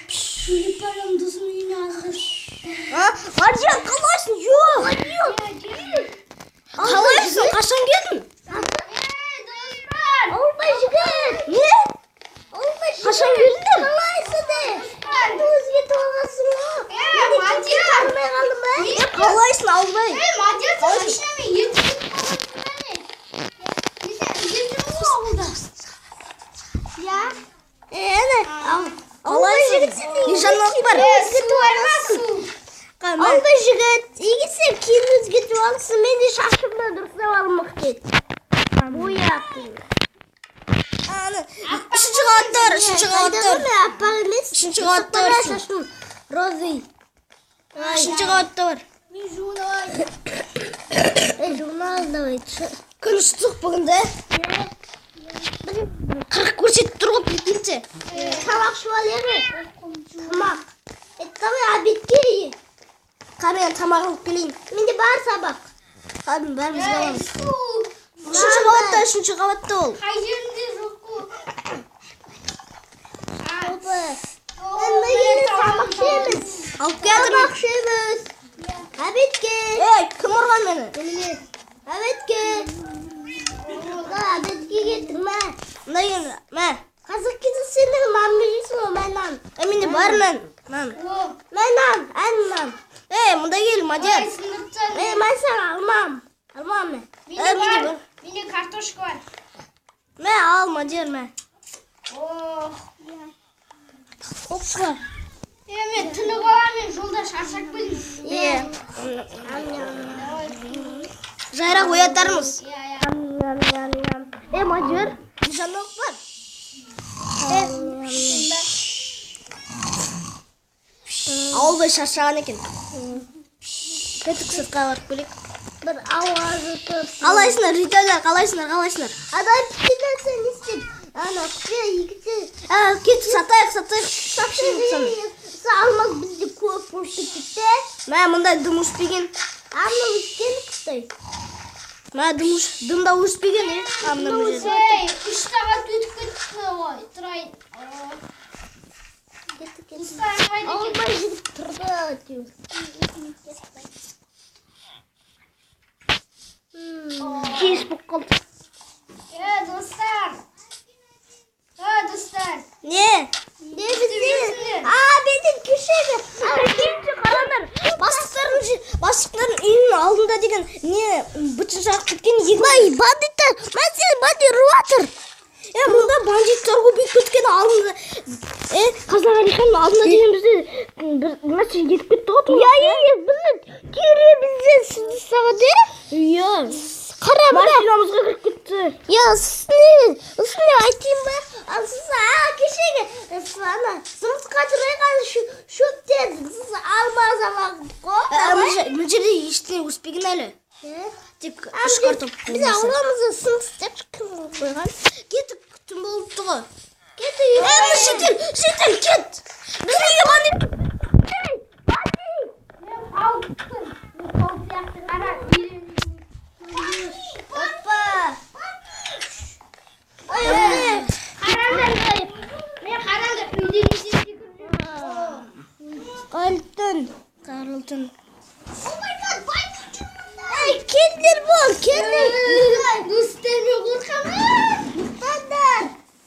Сөйлеп барамын досымның үйіне азғыр. А, Мадияр, қалайсың? Жоқ. Қалайсың? Қашан келдің? Ей, достар! Ауылбай жігіт. Не? Ауылбай жігіт. Қашан келдің? Қалайсың де? Енді өзге толғансың ғой. Е, Мадияр! Танымай қалдым ба? Қалайсың, Ауылбай? Ей, Мадияр, сен машинамен ерте кетіп қалғансың ба не? Не, сен іздеп жүрмін ғой ауылда. Я? Әне, Ауылбай жігіт, сен не жаңалық бар? Су бар ма, су? Ауылбай жігіт, егер сен киім өзгертіп алсың, мен де шашымды дұрыстап алмақ деді. Бояп. Аны, үшінші қабатта бар, үшінші қабатта бар. Аппақ емес. Үшінші қабатта бар. Шашым розовый. Үшінші қабатта бар. Мен жуынып алайын. Ей, жуынып давай. Күн ыстық бүгін да? 40 көрсетіп тұр ғой, прикиньте. Тамақ ішіп алайық. Тамақ. Давай обедке. Қара, мен тамақ алып келейін. Менде бар сабақ. Қадым, бәріміз Ей, аламыз. су! Үшінші қабатта, үшінші қабатта ол. Қай жерінде жоқ қой? Тамақ ішеміз. Алып келдім. Тамақ ішеміз. Обедке. Ей, кім ұрған мені? Обедке. Обедке кеттік, мә. Мына енді, мә. Қазір кетіп сен де нан жейсің ғой, мә нан. Менде бар нан. Нан. Мә нан, ән нан. Ей, мында кел, Мадияр. Ой, сындырып тастадың. Ей, мен саған алмам. Алмам мен. Менде Ей, менде бар. бар. Менде картошка бар. Мә, ал, Мадияр, мә. Ох. Опа. Е, мен тынып аламын, мен жолда шаршап келдім. Е. Давай. Жайрақ оятармыз. Иә, иә. Е, Мадияр, не жаңалық бар? Ауылбай шаршаған екен. Кеттік, сыртқа барып келейік. Бір ауа жұтып. Қалайсыңдар, ритайлар, қалайсыңдар, қалайсыңдар? Адам сен не істеп? Ана, күте, екіте. Кеттік, сатайық, сатайық. Алмаз бізде көп болып кетті. Мә, мында дым өспеген. Ана өскен қытай. Мә, дым да өспеген, е. А, мына бұл жерде. Ей, 3 сағат өтіп кетті ғой. Тұрайын. Кетті, кетті. Достар, қайда екен? Ауылбай жігіт тұрды. Кеш болып қалды. Е, достар. Е, достар. Не? Не бізде? А, менің кешегі. Прикиньте, қараңдар. Бастықтардың үйінің алдында деген не бытын жағып кеткен екі. Бай, бандиттар. Мәселен, бандит ұрып жатыр. Е, мұнда бандиттар көбейіп кеткен алдында. Е, Қазақ Әлиханның алдында деген бізде бір нәрсе кетіп кетті ғой. Иә, иә, иә, бізді кере бізден сындырсаған, е? Иә. Қара, мына. Машинамызға кіріп кетті. Я, үстіне айтайын ба? Ал сіз, кешегі, ана, жұмысқа тұрайған шөптен сіз алмаз алған қой. Мына жерде ештеңе өспеген әлі. Тек үш картоп. Біз ауламызда сынып істеп кім қойған? Кеттік, түн болыпты ғой. Кеттік. Е, мына шетел, шетел, кет. Біздің үйге бандит. Мен қауіппін. Мен қауіп сияқты қара. Опа. Ой, Қараңдар. Мен қараңдар, үйден есеп секіріп жүрмін. Қайырлы түн. Қайырлы түн. Ей, келдер бол, келдер. Достар, мен қорқамын. Ұйықтаңдар.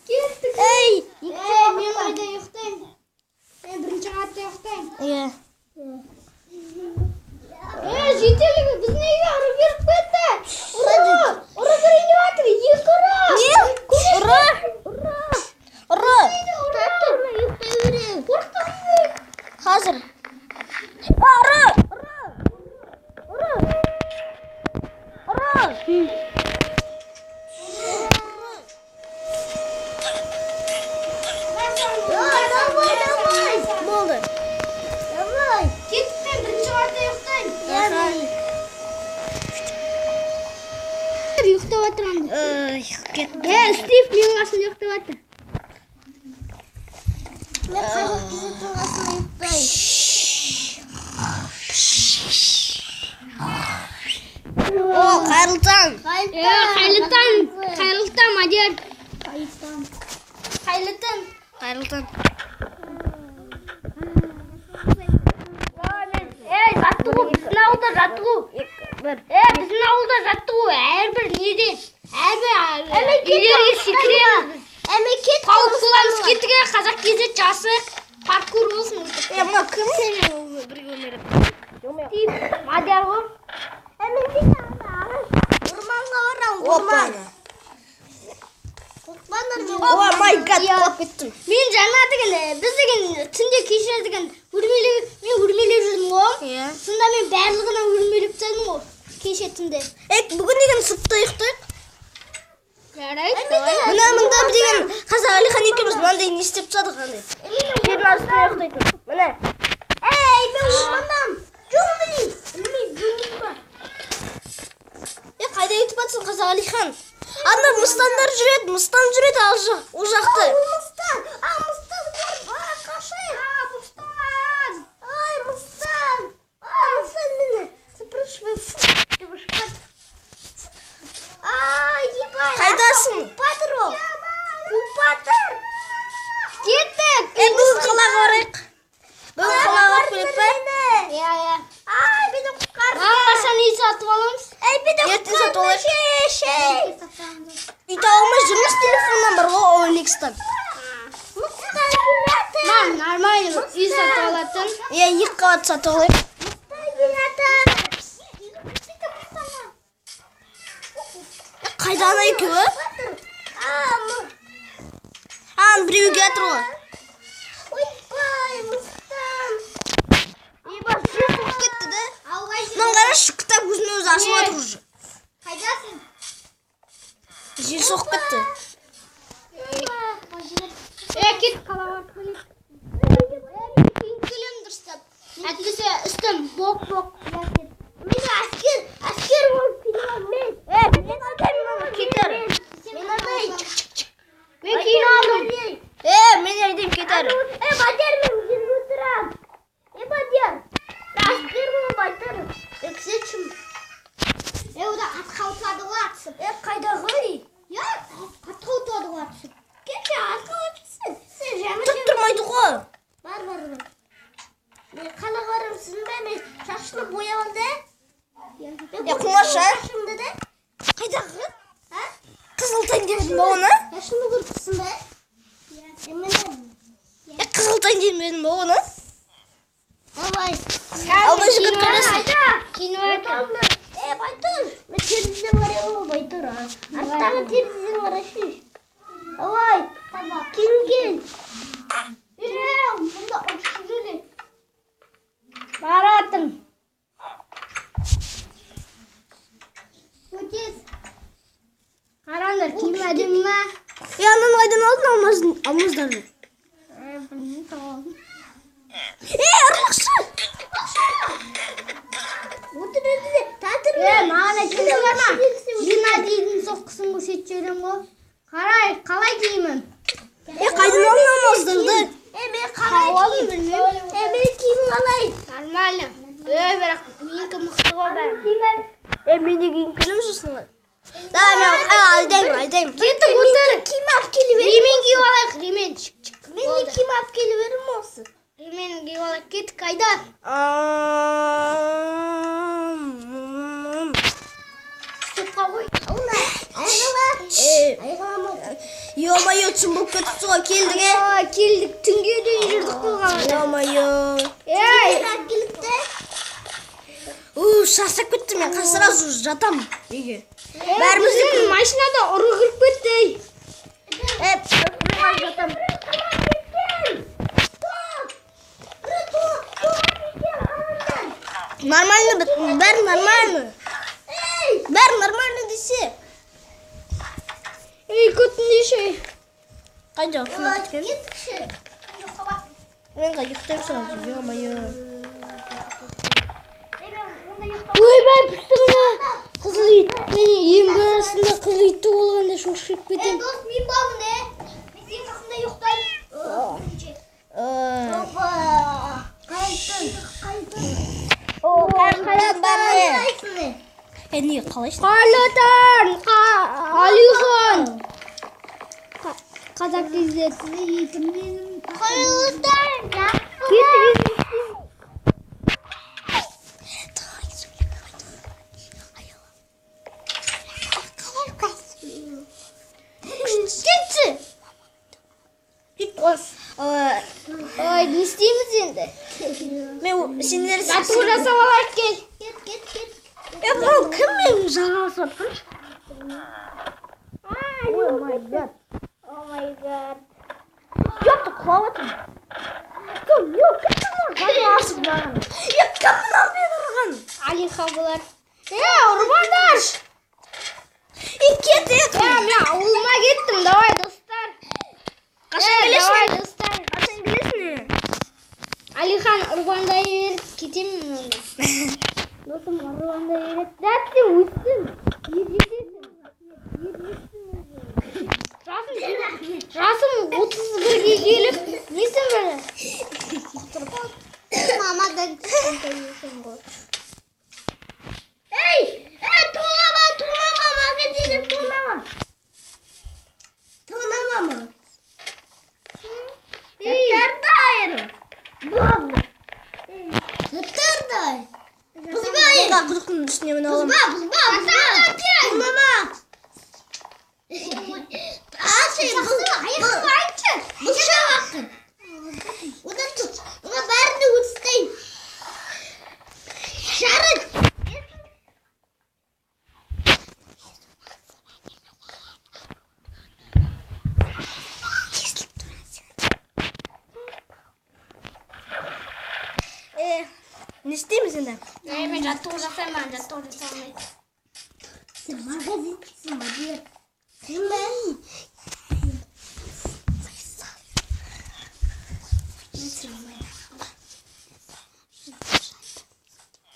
Кеттік. Ей, Ей, мен қайда ұйықтаймын? Мен бірінші қабатта ұйықтаймын. Иә. Е, жетелігі біздің үйге ұры кіріп кетті. Ұры, ұры кірейін деп жатыр. Екі ұры. Не? Ұры. Ұры. Ұйықтай берейін. Қазір. Ұры. Ұры. Ұры. Давай, давай. Болды. Давай. Кеттік, мен бірінші қабатта ұйықтаймын. Ұйықтап жатырмын. Ой, кеттік. Е, Стив менің қасымда ұйықтап жатыр. Мен қазақ кезеттің қасында ұйықтаймын. О, қайырлы таң. Е, қайырлы таң. Қайырлы таң, Мадияр. Қайырлы таң. Қайырлы таң. Неде? Әрбір үйлерге секіреміз. Әме кет. Тауып боламыз, кеттік, қазақ кезі жасық. Паркур болсын өйтіп. Е, мына кім сенімен бірге өмір? Мадияр ғой. Әме деген ағаш. Орманға барамын, орман. Қорықпаңдар мен. Oh my God, құлап кеттім. Мен жаңа деген, біз деген түнде кеше деген өрмелеп, мен өрмелеп жүрдім ғой. Иә. Сонда мен барлығына өрмелеп тастадым ғой. Кеше түнде. Е, бүгін деген сыртта ұйықтайық. Жарайды. Мына мында деген қазақ Әлихан екеуміз мынандай не істеп тастадық андай. Жердің астында ұйықтайтын. Міне. Ей, мен ормандамын. Джунгли. Білмеймін, джунгли ба? Е, қайда кетіп жатсың, қазақ Әлихан? Анда мыстандар жүреді, мыстан жүреді ал жақ, ол жақта. Ол мыстан. А, мыстан көріп, а, қашайық. А, мыстан. Ай, мыстан. А, мыстан мені. Сыпырышпай, фу, деп ұшып кетті. Ай, ебать. Қайдасың? Қуып ол. Қуып жатыр. Кеттік. Е, бүгін қалаға барайық. Бүгін қалаға барып келейік пе? Иә, иә. Ай, мені құтқарды. Маған қашан үй сатып аламыз? Ей, мені Ертең сатып құтқарды. алайық. Шей. Үй таба алмай жүрміз, телефоннан бар ғой, OLX-тан. Мыстан келатыр. Мам, нормально үй сатып алатын. Иә, екі қабат сатып алайық. Мыстан келатыр. Е, қайда ана екеуі? А, А, біреуі келатыр ғой. Ойбай, мыстан. Ебать, жер соғып кетті де. Мынаны қарашы, кітап өзінен өзі ашылып жатыр уже. Қайдасың? Жел соғып кетті. Е, кет қалаға барып келейік. Киініп келемін дұрыстап. Әйтпесе үстім боқ-боқ. Мен әскер, әскер болып келемін мен. Е, мен айдаймын ана кетер. Мен айдаймын. Мен киініп алдым. Е, мен айдаймын кетер. Е, Бадияр, мен жерге отырамын. Е, Бадияр. Әскер болып айтыр. Өксетшім. Е, ода атқа отырады ғой атысып. Е, қайдағы? Я, атқа отырады ғой атысып. Кетші, атқа отырсың. Сен жаман Тұт тұрмайды ғой. Бар, бар, бар. Мен қалаға барамын ба? Мен шашымды бояп алды. Е, қумашы, а? Шашымды да. Қайдағы? А? Қызыл таң дедің ба оны? Шашымды көріп тұрсың ба? Е, міне. Е, қызыл таң демедің ба оны? Давай. Алда жігіт қарасын. Киініп жатыр. Е, Байтұр. Мен терезеден қараймын ғой, Байтұр. Арттағы терезеден қарашы. Давай. Кел, кел. Е, мұнда ұшып жүреді. Баратым. Өтес. Қараңдар, киім әдемі ма? Е, ананы қайдан алдың алмаздарды? Білмеймін, тауып алдым. Е, ұрлықшы! Отыр, отыр. Татыр. Е, маған әкеліп ма? Геннадийдің соққысын көрсетіп жіберем ғой. Қарай, қалай киімім? Е, қайдан алдың алмаздарды? Е, мен қалай Тауып киім? білмеймін. Е, мен киімім қалай? Нормально. Е, бірақ менікі мықты ғой бәрі. Е, мен де киініп келемін сосын. Давай, мен айдаймын, айдаймын. Кеттік, отыр. Киім алып келіп беремін. Ремень киіп алайық, ремень. Чик, чик. Мен де киім алып келіп беремін осы. Ремень киіп алайық. Кеттік, қайда? Стопқа қой. Айғала. Е, Айғалама. ё-моё, түн болып кетіпті ғой, келдік, е. А, келдік. Түнге дейін жүрдік қой қалада. Ё-моё. Ей! Алып келдік те. У, шаршап кеттім мен, қазір сразу жатамын үйге. Бәріміз де Біздің машинада ұры кіріп кетті. Ей. Е, мен жатамын. Нормально, бәрі нормально. Бәрі нормально десе. Ей, көтіндеші. Қайда ұйықтап кеткен? Кетікші. Мен қазір ұйықтаймын сразу, ё-моё. Ойбай, пісімді. Қызыл ит. Мен ең арасында қызыл итті болғанда шошып Е, кетемін. дос, мен бармын, е. Мен сенің қасыңда ұйықтаймын. Опа. Қайттың, қайттың. О, қайырлы бәріне. Қайсың, е? Е, не, қалайсың? Қайырлы таң, Алихан. Қазақ кездер. Қайырлы таң, жақсы. Давай, сөйле, давай, давай. Ой, не істейміз енді? Мен сендер Жаттығу жасап алайық, кел. Кет, кет, кет. Е, мынау кім мен жағаласып жатқан? Oh my God. Oh my God. Ёпта, құлап жатырмын. Кім? Жоқ, кім мынау жағаласып маған? Е, кім мынау мені ұрған? Алихан болар. Е, ұрмаңдаршы. Е, кет, е. Е, мен ауылыма кеттім. Давай, достар. Қашан Е, келесің? давай, достар. Қашан келесің? Алихан ұрбандай беріп кетемін мен онда. Досым ұрбандай береді. Да, сен өстің. Ер жетесің. Ер жеттің өзің. Жасым 31-ге келіп, несін бәрі? Мамадан кішкентай екен ғой. Ей, ей, тонама, тонама, магазинде тонама. Тонама ма? Дәптерді айыр. Болды. Дәптерді айыр. Бұзба, ей. Мына құдықтың үстіне міне аламын. Бұзба, бұзба, бұзба. Тонама. Асы, бұл айтшы. Бұл шабақын. Одан тұт. Оған бәрін өтістейін. Жарық. Е, не істейміз енді? Ей, мен жаттығу жасаймын, жаттығу жасай алмаймын. Сен магазинсің ба, бер. Сен бе?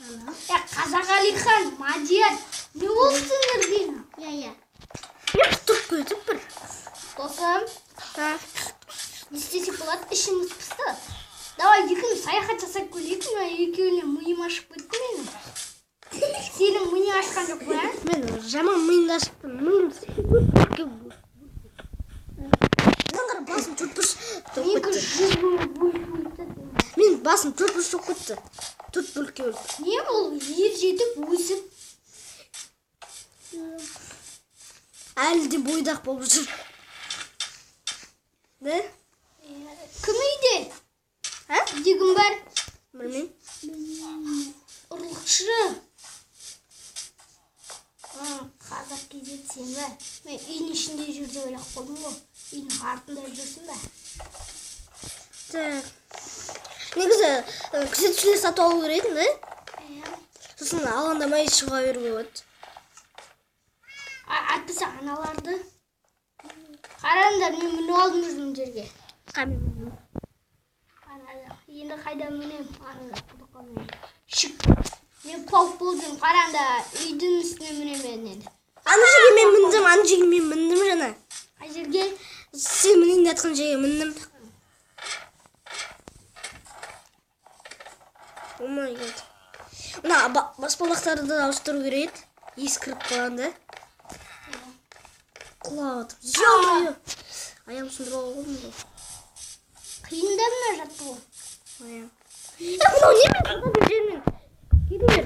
Е, Қазақ Алихан, Мадияр, не болды сендерге? Я, я. Е, тұрып кетіп бір. Досым, не істесек болады? Ішіміз пысты. Давай екеуміз саяхат жасап көрейік. Мына екеуіне миым ашып кетті менің. Сенің миың ашқан жоқ па? Мен жаман миымды ашыппын. Миым Мынаны қара, басым төрт бұрыш болып Менікі кетті. 100 бөліп бөліп. Мен басым төрт бұрыш болып кетті. Төрт бөлікке бөліп. Не бұл ер жетіп өсіп? Әлі де бойдақ болып жүр. Да? Кім үйде? А? Үйде кім бар? Білмеймін. Ұрлықшы. Қазақ кезет сен бе? Мен үйдің ішінде жүр деп ойлап қалдым ғой. Үйдің артында жүрсің бе? Так. Негізі күзетшілер сатып алу керек еді, да? Сосын алаңдамай шыға беруге болады. Әйтпесе аналарды. Қараңдар, мен мініп алдым жүрмін жерге. Енді қайда мінемін? Ана құдыққа мінемін. Шік. Мен паук болып жүрмін. Қараңдар, үйдің үстіне мінемін мен енді. Ана жерге мен міндім, ана жерге мен міндім жаңа. Қай жерге? Сен мінейін жатқан жерге міндім. Oh my God. Мына баспалдақтарды да ауыстыру керек еді. Ескіріп қалған да. Құлап жатыр. Ё-моё! Аяғым сындырып алған ғой. Қиын да мына жаттығу. Аяғым. Е, мынау не мен құлап жермен? Кетіңдер.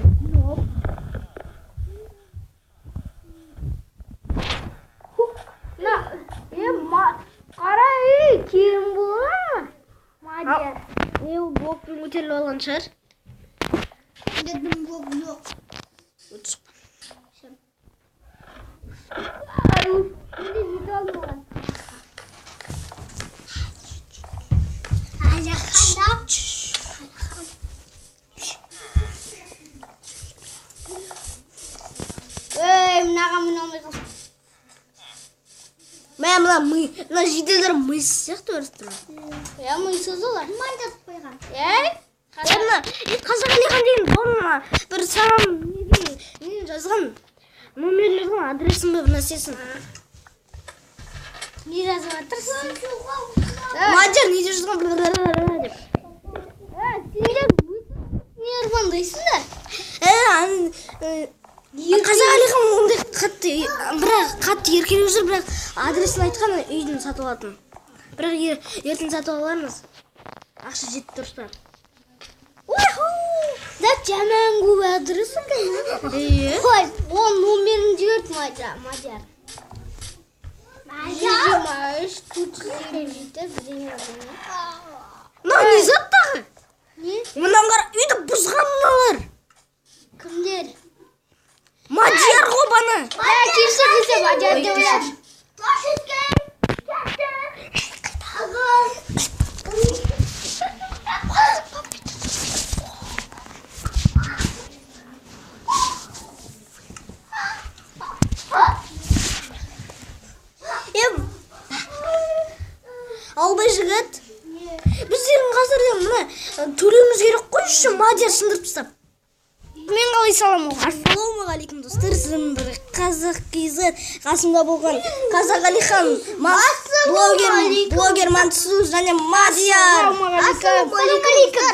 Мына, е, қара, ей, келін бола ма? Мадияр. Не, ол блокпен көтеріліп алған шығар. Дедім блок жоқ. Өтіп. Ай, мен де жете алдым оған. Алихан да. Ей, мынаған міне алмай қалдым. Мә, мына ми, мына жиделер мыс сияқты өрісіп тұр. Е, мыйсыз олар. Мандат қойған. Ей, Е, мына, е, Қазақ Алихан деген бұрын бір саған неден жазған, номерін жазған, адресін бе, бір нәрсесін. Не жазып жатырсың? Мадияр не деп жазған деп. Сендер не армандайсыңдар? Е, Қазақ Алихан ондай қатты, бірақ қатты еркелеп жүр, бірақ адресін айтқан үйдің сатып алатын. Бірақ ертең сатып алармыз. Ақша жетіп тұрса. Да жаман көп адрес екен. Е. Қой, он номерін жіберді Мадияр. Мадияр. 123, 457 бірдеңе бірдеңе. Албай жігіт, біздердің қазір мына төлеуіміз керек қой, еще Мадияр сындырып тастап. Мен қалай саламын оған? Ассалаумағалейкум, достар, сіздің бір Қазақ KZ, қасымда болған Қазақ Алихан, блогер, блогер Мансур және Мадияр. Ассалаумағалейкум.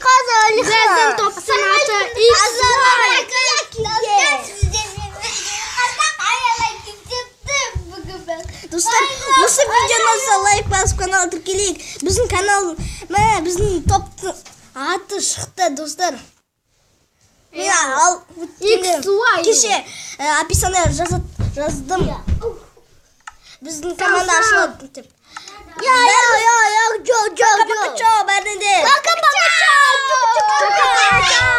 Қазақ Алихан. Біздің топтың аты XY. Достар, осы видеоны ұнаса, лайк басып, каналға тіркелейік. Біздің канал, міне, біздің топтың аты шықты, достар. Мен ал XY. Кеше описание жаздым. Біздің команда ашылады деп. Я, я, я, я, жо, жо, Пока, пока, чао, бәріне де. Пока, пока, чао.